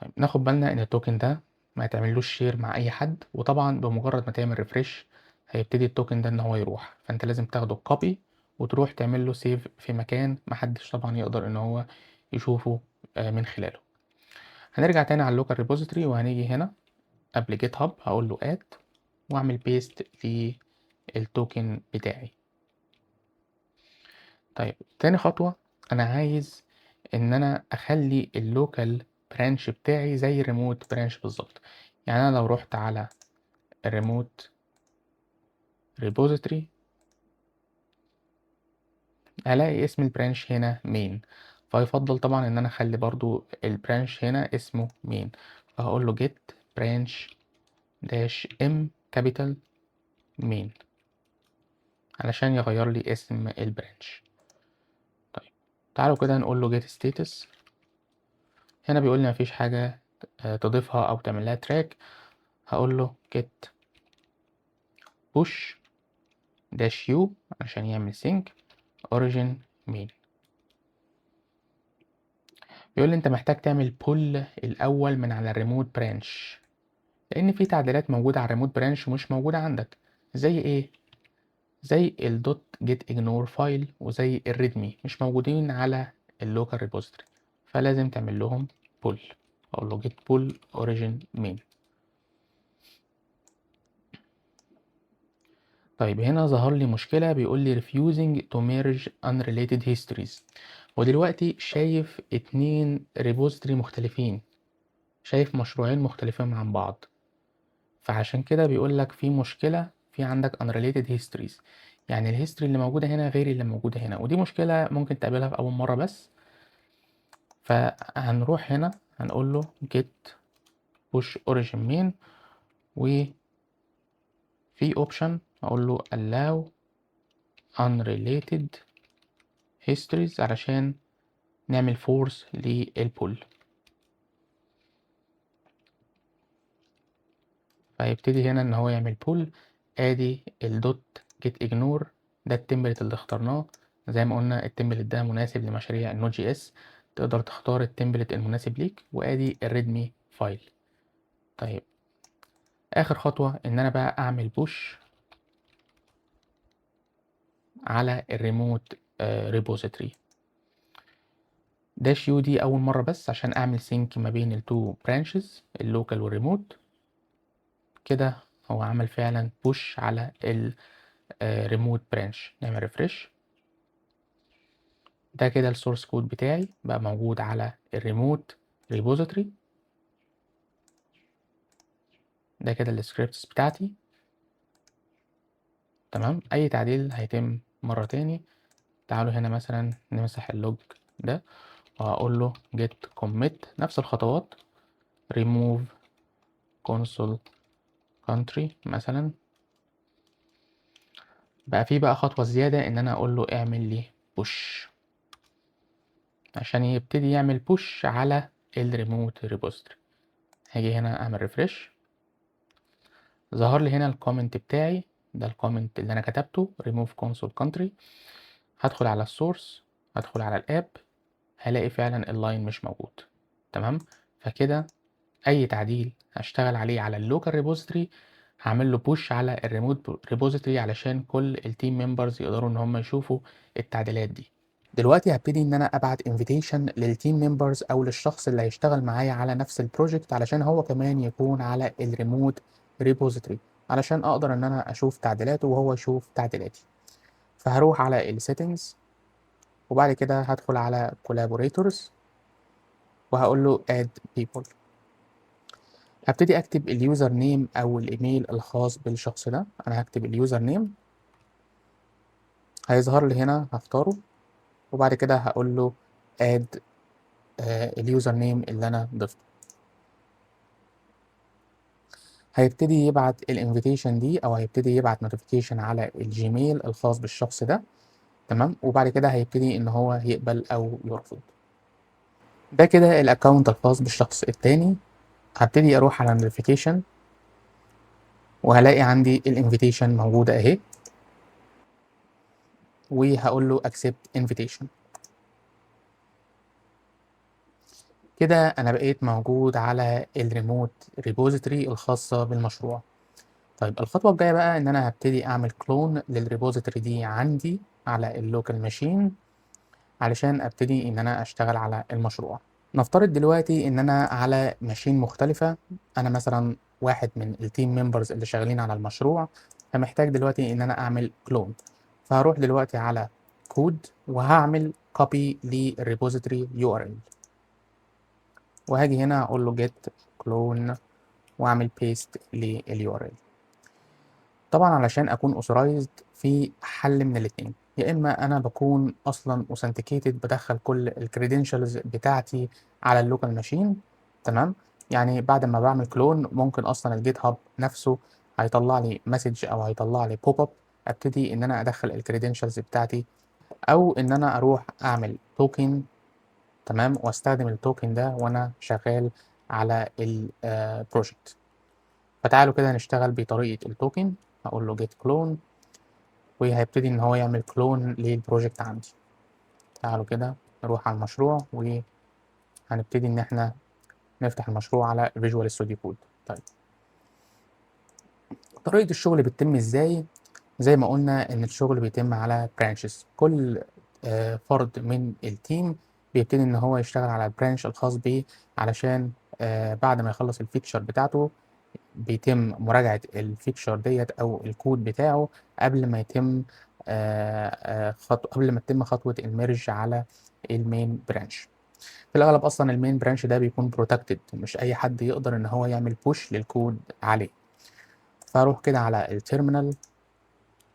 A: طيب ناخد بالنا ان ال token ده ما تعملوش share مع اي حد، وطبعا بمجرد ما تعمل refresh هيبتدي ال token ده ان هو يروح، فانت لازم تاخده copy وتروح تعمل له save في مكان محدش طبعا يقدر ان هو يشوفه من خلاله. هنرجع تاني على ال local repository وهنيجي هنا قبل GitHub هقول له add واعمل paste لل token بتاعي. طيب تاني خطوة انا عايز ان انا اخلي ال local branch بتاعي زي ال remote branch بالظبط. يعني انا لو رحت على ال remote repository هلاقي اسم ال branch هنا main، فيفضل طبعا ان انا اخلي برضو ال branch هنا اسمه main، فهقول له git branch dash m capital main علشان يغير لي اسم ال branch. طيب تعالوا كده نقول له git status. هنا بيقول لي مفيش حاجة تضيفها او تعمل لها track. هقول له git push dash u عشان يعمل sync origin main. بيقول لي انت محتاج تعمل pull الاول من على ال remote branch، لان في تعديلات موجودة على ال remote branch ومش موجودة عندك، زي ايه؟ زي ال dot git ignore file وزي ال readme مش موجودين على ال local repository، فلازم تعمل لهم pull. اقول له git pull origin main. طيب هنا ظهر لي مشكلة، بيقول لي refusing to merge unrelated histories. ودلوقتي شايف 2 repository مختلفين، شايف مشروعين مختلفين عن بعض، فعشان كده بيقول لك في مشكلة، في عندك unrelated histories، يعني ال history اللي موجودة هنا غير اللي موجودة هنا، ودي مشكلة ممكن تقابلها في أول مرة بس. فهنروح هنا هنقول له git push origin main، وفي option هقول له allow unrelated histories علشان نعمل force لل pull. فيبتدي هنا ان هو يعمل pull. ادي ال dot git ignore، ده ال template اللي اخترناه. زي ما قلنا ال template ده مناسب لمشاريع ال Node JS، تقدر تختار ال template المناسب ليك. وادي ال readme file. طيب اخر خطوة ان انا بقى اعمل push على ال remote repository. dash u دي اول مرة بس عشان اعمل sync ما بين ال two branches ال local وال remote. كده هو عمل فعلا push على ال remote branch. نعمل refresh. ده كده ال source code بتاعي بقى موجود على ال remote repository. ده كده ال scripts بتاعتي. تمام، اي تعديل هيتم مرة تاني. تعالوا هنا مثلا نمسح ال log ده وهقول له git commit، نفس الخطوات، remove console country مثلا. بقى في بقى خطوة زيادة ان انا اقول له اعمل لي push عشان يبتدي يعمل push على ال remote repository. هاجي هنا اعمل refresh، ظهر لي هنا ال comment بتاعي، ده ال comment اللي انا كتبته remove console country. هدخل على ال source، هدخل على ال app، هلاقي فعلا ال line مش موجود. تمام، فكده اي تعديل هشتغل عليه على ال local repository هعمل له push على ال remote repository علشان كل ال team members يقدروا ان هم يشوفوا التعديلات دي. دلوقتي هبتدي ان انا ابعت invitation لل team members او للشخص اللي هيشتغل معايا على نفس ال project علشان هو كمان يكون على ال remote repository، علشان اقدر ان انا اشوف تعديلاته وهو يشوف تعديلاتي. فهروح على ال settings وبعد كده هدخل على collaborators وهقول له add people. هبتدي اكتب ال username او الايميل الخاص بالشخص ده. انا هكتب ال username، هيظهر لي هنا، هختاره وبعد كده هقول له add ال username اللي انا ضفته. هيبتدي يبعت ال invitation دي او هيبتدي يبعت notification على ال Gmail الخاص بالشخص ده، تمام. وبعد كده هيبتدي ان هو يقبل او يرفض. ده كده ال account الخاص بالشخص التاني. هبتدي اروح على notification وهلاقي عندي ال invitation موجودة اهي، وهقول له accept invitation. كده انا بقيت موجود على ال remote repository الخاصة بالمشروع. طيب الخطوة الجاية بقى ان انا هبتدي اعمل clone لل repository دي عندي على ال local machine علشان ابتدي ان انا اشتغل على المشروع. نفترض دلوقتي ان انا على machine مختلفة، انا مثلا واحد من ال team members اللي شغالين على المشروع، فمحتاج دلوقتي ان انا اعمل clone. فهروح دلوقتي على كود وهعمل copy لل repository URL، وهاجي هنا اقول له git clone واعمل paste لل URL. طبعا علشان اكون authorized في حل من الاتنين، يا اما انا بكون اصلا authenticated بدخل كل ال credentials بتاعتي على ال local machine، تمام. يعني بعد ما بعمل clone ممكن اصلا ال GitHub نفسه هيطلع لي message او هيطلع لي pop up ابتدي ان انا ادخل ال credentials بتاعتي، او ان انا اروح اعمل token، تمام، واستخدم ال token ده وانا شغال على ال project. فتعالوا كده نشتغل بطريقة ال token. هقول له git clone وهيبتدي ان هو يعمل clone لل project عندي. تعالوا كده نروح على المشروع وهنبتدي ان احنا نفتح المشروع على Visual Studio Code. طيب طريقة الشغل بتتم ازاي؟ زي ما قلنا ان الشغل بيتم على branches. كل فرد من ال team بيبتدي ان هو يشتغل على ال branch الخاص بيه، علشان بعد ما يخلص ال feature بتاعته بيتم مراجعة ال feature ديت او الكود بتاعه قبل ما يتم، قبل ما تتم خطوة ال merge على ال main branch. في الاغلب اصلا ال main branch ده بيكون protected، مش اي حد يقدر ان هو يعمل push للكود عليه. فاروح كده على ال terminal،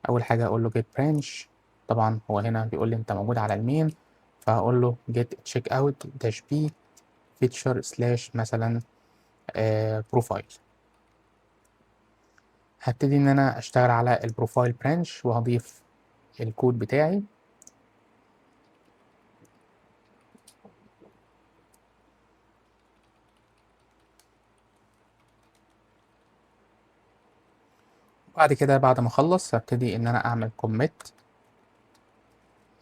A: اول حاجة اقول له git branch. طبعا هو هنا بيقول لي انت موجود على ال main، فهقول له git checkout dash b feature slash مثلا، profile. هبتدي ان انا اشتغل على ال profile branch وهضيف الكود بتاعي. بعد كده بعد ما اخلص هبتدي ان انا اعمل commit،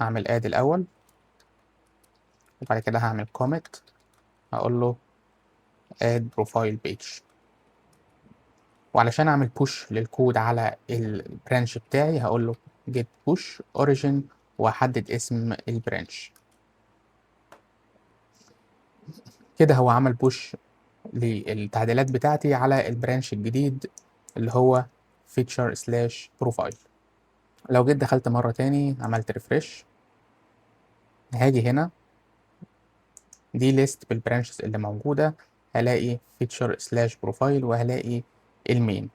A: اعمل add الاول وبعد كده هعمل commit، هقول له add profile page. وعلشان اعمل push للكود على ال branch بتاعي هقول له git push origin واحدد اسم ال branch. كده هو عمل push للتعديلات بتاعتي على ال branch الجديد اللي هو feature slash profile. لو جيت دخلت مرة تاني عملت refresh، هاجي هنا دي list بال branches اللي موجودة، هلاقي feature slash profile وهلاقي ال main.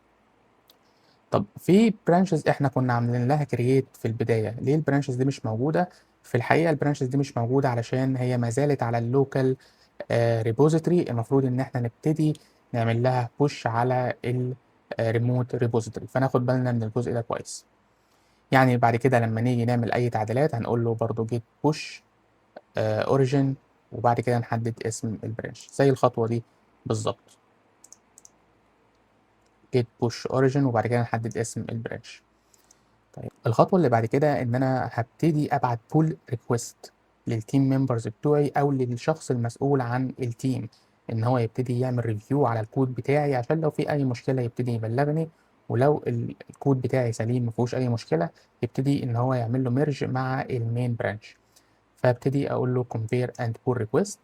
A: طب في branches احنا كنا عاملين لها create في البداية، ليه ال branches دي مش موجودة؟ في الحقيقة ال branches دي مش موجودة علشان هي ما زالت على ال local repository. المفروض ان احنا نبتدي نعمل لها push على remote repository، فناخد بالنا من الجزء ده كويس. يعني بعد كده لما نيجي نعمل اي تعديلات هنقول له برضو git push، origin، وبعد كده نحدد اسم ال branch زي الخطوة دي بالظبط، git push origin وبعد كده نحدد اسم ال branch. طيب الخطوة اللي بعد كده ان انا هبتدي ابعت pull request لل team members بتوعي او للشخص المسؤول عن ال team، ان هو يبتدي يعمل review على الكود بتاعي عشان لو في اي مشكلة يبتدي يبلغني ولو الكود بتاعي سليم ما فيهوش اي مشكلة يبتدي ان هو يعمل له merge مع ال main branch. فابتدي اقول له compare and pull request.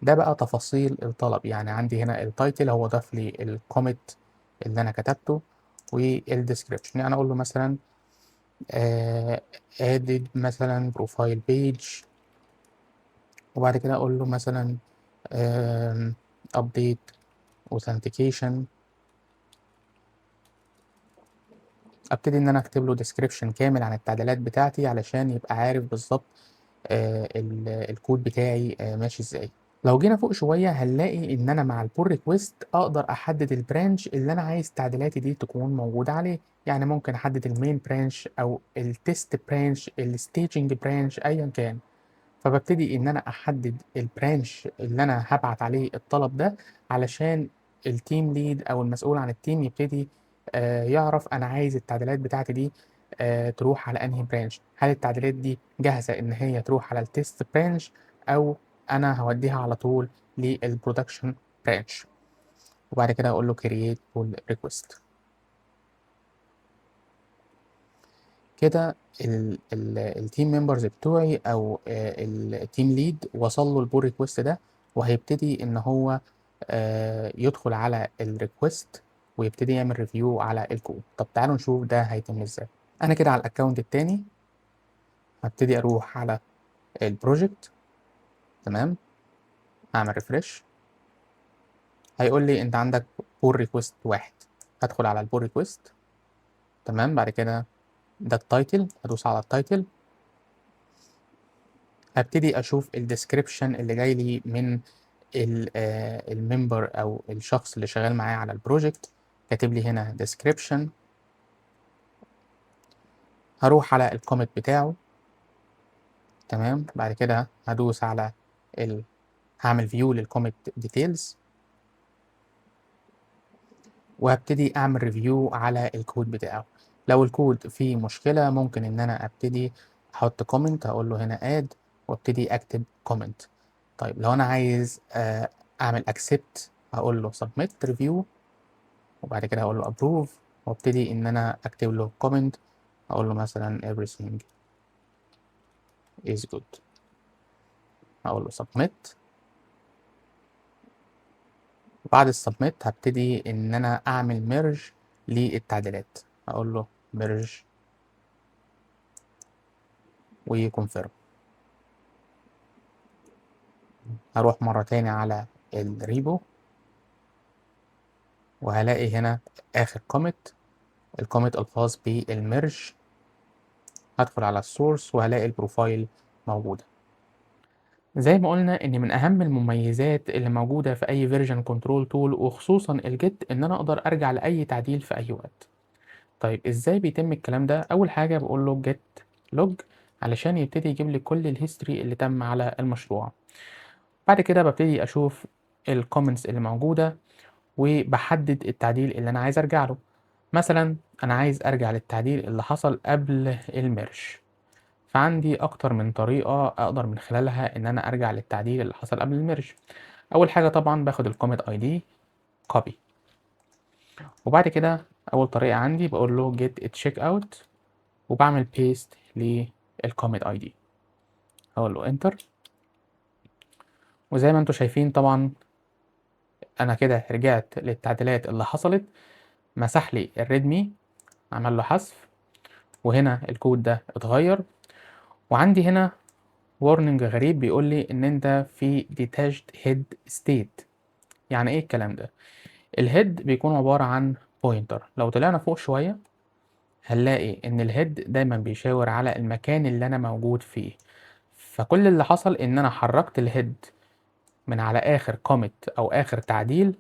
A: ده بقى تفاصيل الطلب، يعني عندي هنا ال title هو ضاف لي ال commit اللي انا كتبته وال description. يعني اقول له مثلا added مثلا profile page، وبعد كده اقول له مثلا update authentication. ابتدي ان انا اكتب له description كامل عن التعديلات بتاعتي علشان يبقى عارف بالظبط الكود بتاعي ماشي ازاي. لو جينا فوق شوية هنلاقي ان انا مع ال pull request اقدر احدد ال branch اللي انا عايز تعديلاتي دي تكون موجودة عليه. يعني ممكن احدد ال main branch او ال test branch، ال staging branch، ايا كان. فببتدي ان انا احدد ال branch اللي انا هبعت عليه الطلب ده علشان ال team lead او المسؤول عن ال team يبتدي يعرف انا عايز التعديلات بتاعتي دي تروح على انهي branch. هل التعديلات دي جاهزة ان هي تروح على ال test branch او انا هوديها على طول لل production branch. وبعد كده اقول له create pull request. كده ال team members بتوعي او ال team lead وصل له ال pull request ده، وهيبتدي ان هو يدخل على ال request ويبتدي يعمل review على الكود. طب تعالوا نشوف ده هيتم ازاي. انا كده على ال account التاني هبتدي اروح على ال project، تمام، هعمل refresh، هيقول لي انت عندك pull request واحد. هدخل على ال pull request، تمام. بعد كده ده ال title، هدوس على ال title، هبتدي اشوف ال description اللي جاي لي من ال member او الشخص اللي شغال معايا على ال project. كاتب لي هنا description، هروح على ال commit بتاعه، تمام. بعد كده هدوس على هعمل view لل commit details، وهبتدي اعمل review على الكود بتاعه. لو الكود فيه مشكلة ممكن ان انا ابتدي احط comment، هقول له هنا add وابتدي اكتب comment. طيب لو انا عايز اعمل accept هقول له submit review، وبعد كده هقول له approve، وابتدي ان انا اكتب له comment، هقول له مثلا everything is good، هقول له submit. بعد ال submit هبتدي ان انا اعمل merge للتعديلات، هقول له merge و confirm. هروح مرة تاني على ال repo وهلاقي هنا آخر commit، ال commit الخاص بال merge. هدخل على ال source وهلاقي ال profile موجودة. زي ما قلنا إن من أهم المميزات اللي موجودة في أي version control tool وخصوصا ال Git إن أنا أقدر أرجع لأي تعديل في أي وقت. طيب إزاي بيتم الكلام ده؟ أول حاجة بقول له git log علشان يبتدي يجيب لي كل ال history اللي تم على المشروع. بعد كده ببتدي أشوف ال comments اللي موجودة وبحدد التعديل اللي أنا عايز أرجع له. مثلا أنا عايز أرجع للتعديل اللي حصل قبل ال merge، فعندي أكتر من طريقة أقدر من خلالها إن أنا أرجع للتعديل اللي حصل قبل ال merge. أول حاجة طبعا باخد ال commit ID copy، وبعد كده أول طريقة عندي بقول له git checkout وبعمل paste لل commit ID، هقول له enter. وزي ما انتم شايفين طبعا انا كده رجعت للتعديلات اللي حصلت، مسح لي ال readme، عمل له حذف، وهنا الكود ده اتغير. وعندي هنا warning غريب بيقول لي ان انت في detached head state. يعني ايه الكلام ده؟ ال head بيكون عبارة عن pointer. لو طلعنا فوق شوية هنلاقي ان ال head دايما بيشاور على المكان اللي انا موجود فيه. فكل اللي حصل ان انا حركت ال head من على اخر commit او اخر تعديل،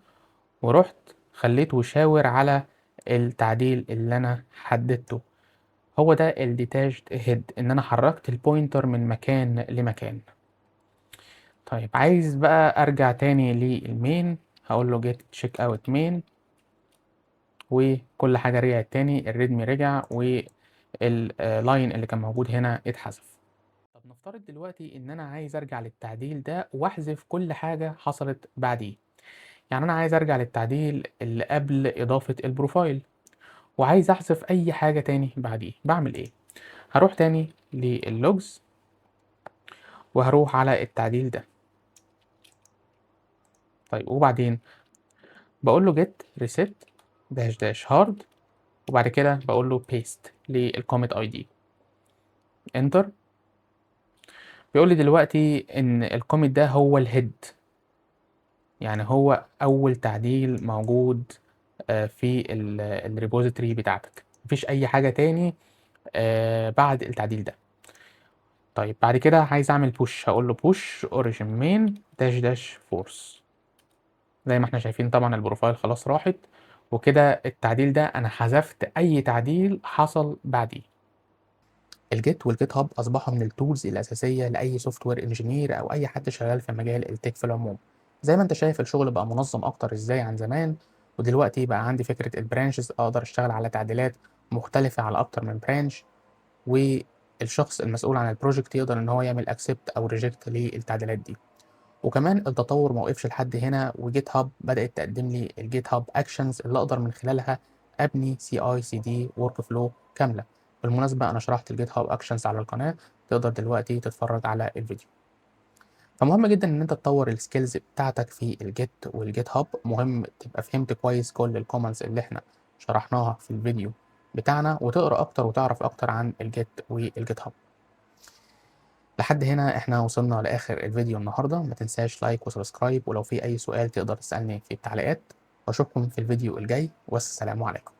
A: ورحت خليته يشاور على التعديل اللي انا حددته. هو ده ال detached head، ان انا حركت ال pointer من مكان لمكان. طيب عايز بقى ارجع تاني لل main، هقول له git checkout main، وكل حاجة رجعت تاني، ال readme رجع وال line اللي كان موجود هنا اتحذف. طب نفترض دلوقتي ان انا عايز ارجع للتعديل ده واحذف كل حاجة حصلت بعديه. يعني أنا عايز أرجع للتعديل اللي قبل إضافة ال profile، وعايز أحذف أي حاجة تاني بعديه. بعمل إيه؟ هروح تاني لل logs وهروح على التعديل ده. طيب وبعدين بقول له git reset dash dash hard، وبعد كده بقول له paste لل commit ID، enter. بيقول لي دلوقتي ان ال commit ده هو ال head، يعني هو اول تعديل موجود في ال repository بتاعتك، مفيش اي حاجة تاني بعد التعديل ده. طيب بعد كده عايز اعمل push، هقول له push origin main dash dash force. زي ما احنا شايفين طبعا ال profile خلاص راحت، وكده التعديل ده انا حذفت اي تعديل حصل بعديه. ال Git وال GitHub اصبحوا من ال tools الاساسية لاي software engineer او اي حد شغال في مجال ال tech في العموم. زي ما انت شايف الشغل بقى منظم اكتر ازاي عن زمان، ودلوقتي بقى عندي فكرة ال branches، اقدر اشتغل على تعديلات مختلفة على اكتر من branch، والشخص المسؤول عن ال project يقدر ان هو يعمل accept او reject للتعديلات دي. وكمان التطور ما وقفش لحد هنا، و GitHub بدأت تقدم لي ال GitHub Actions اللي اقدر من خلالها ابني CI/CD workflow كاملة. بالمناسبة انا شرحت ال GitHub Actions على القناة، تقدر دلوقتي تتفرج على الفيديو. فمهم جدا ان انت تطور ال skills بتاعتك في ال Git وال GitHub، مهم تبقى فهمت كويس كل ال commands اللي احنا شرحناها في الفيديو بتاعنا، وتقرا اكتر وتعرف اكتر عن ال Git وال GitHub. لحد هنا احنا وصلنا لاخر الفيديو النهارده. ما تنساش like و subscribe، ولو في اي سؤال تقدر تسالني في التعليقات، واشوفكم في الفيديو الجاي، والسلام عليكم.